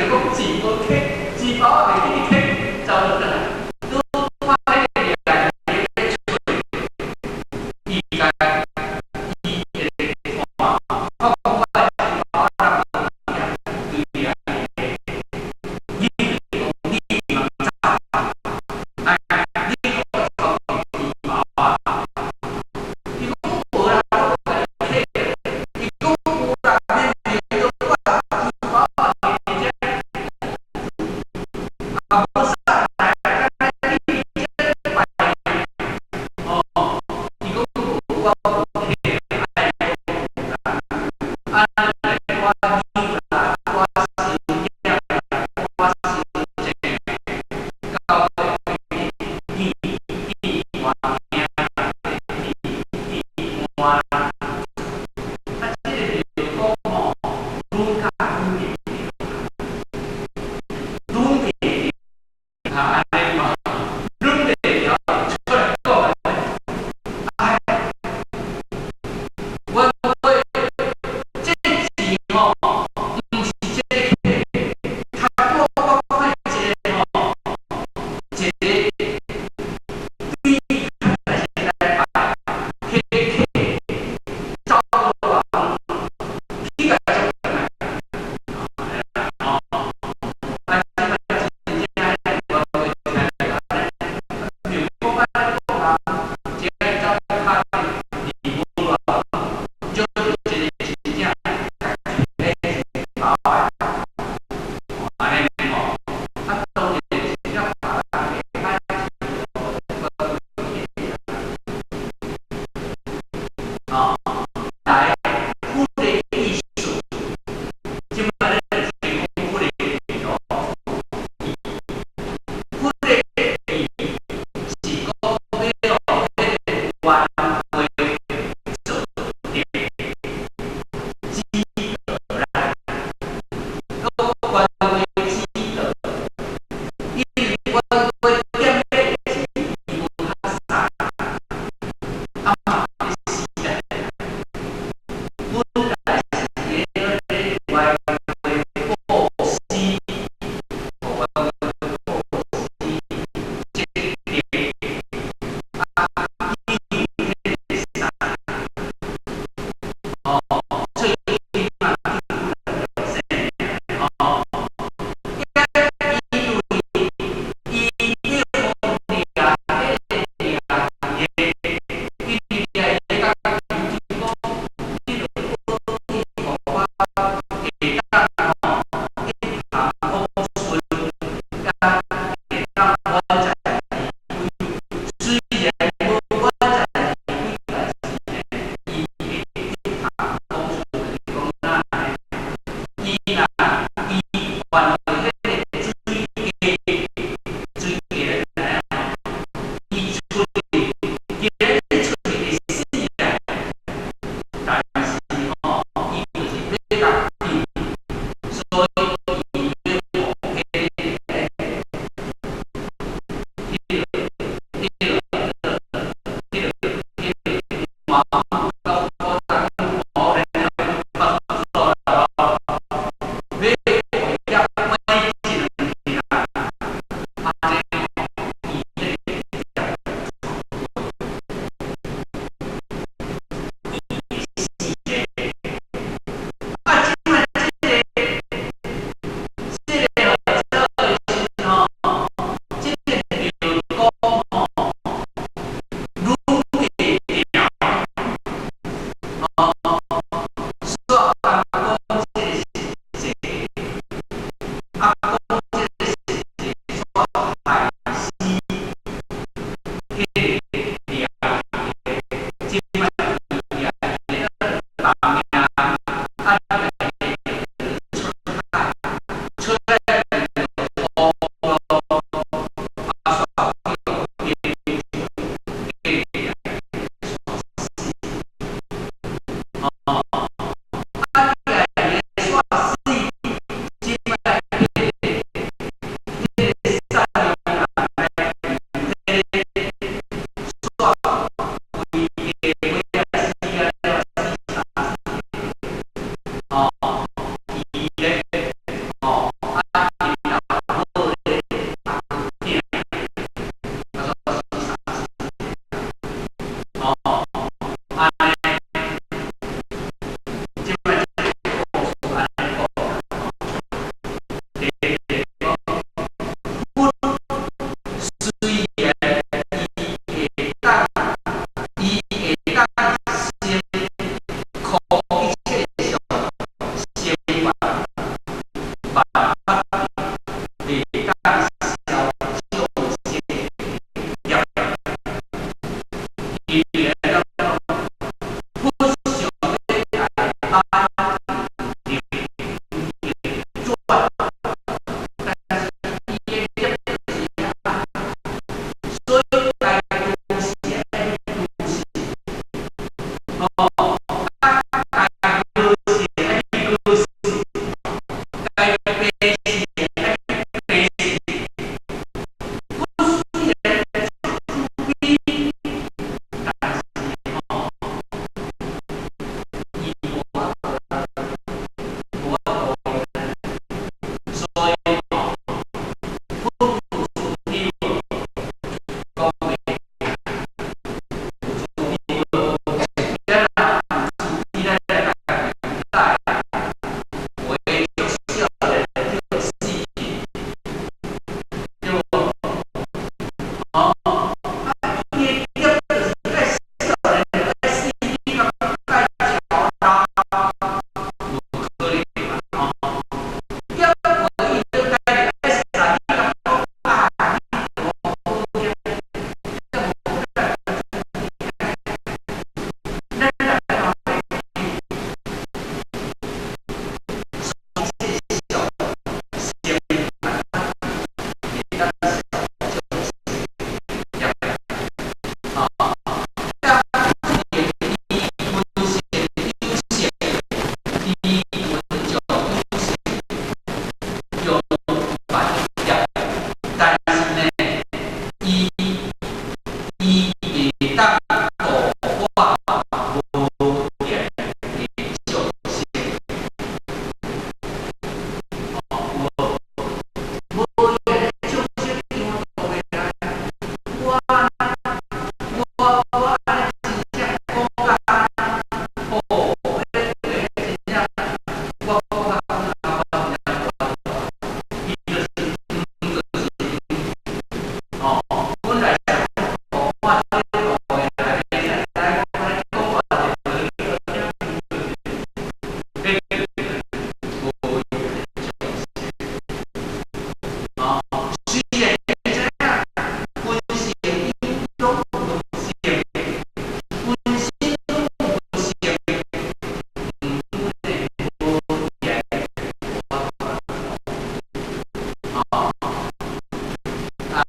講錢無揢，錢包仔袂記得揢，走落轉來，拄看彼個掠咧揣，伊共伊會看，看講我的錢包仔無佇遐，對掠伊，伊講你茫走，哎，你予我偷錢包仔？伊講無啦，我共你揢。伊講有啦，明明都我錢包仔佇遮。啊，無啥來，敢若你這拜哦，伊講無，我無揢，愛講有啦。啊，來我扭啦，我收險啦，我收正，到尾去見見換囝，見見換啦。啊，這个就講吼，愈教愈會愈袂啊，按呢嘛，愈袂著出來講，哎，阮會這錢吼，毋是這个揢，較拄我看一個吼，一個對較在來拜，彼個客走落人去共捉轉來，哦，啊，這擺真正我會聽著按呢，比如講按呢講啊，這個走較離無啊，就一個真正家己咧錢包仔，按呢吼，啊，當然真正別人會較錢，哦，來，佛的意思，這擺咱就先講佛的義咯。佛的義是講欲予彼個冤會做定，止道啦。講冤會止道，因為冤會踮咧時，伊無較啥，啊嘛欲死啦。本來是咧冤會布施，冤會布施積德，啊，因為彼個啥，哦，最起碼救兩條生命，哦，因為伊欲予掠彼個掠的，因為掠伊共求就講，你著保庇予我會當吼一帆風順，甲會當遠在離開。雖然無遠在離開，但是呢，伊會一帆風順，就是講哪呢？伊若伊犯著彼個水過，水過咱知影吼，伊出去，既然出去會死啦，但是吼，伊就是欲共救，所以伊欲予彼個彼個彼個彼個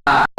啊。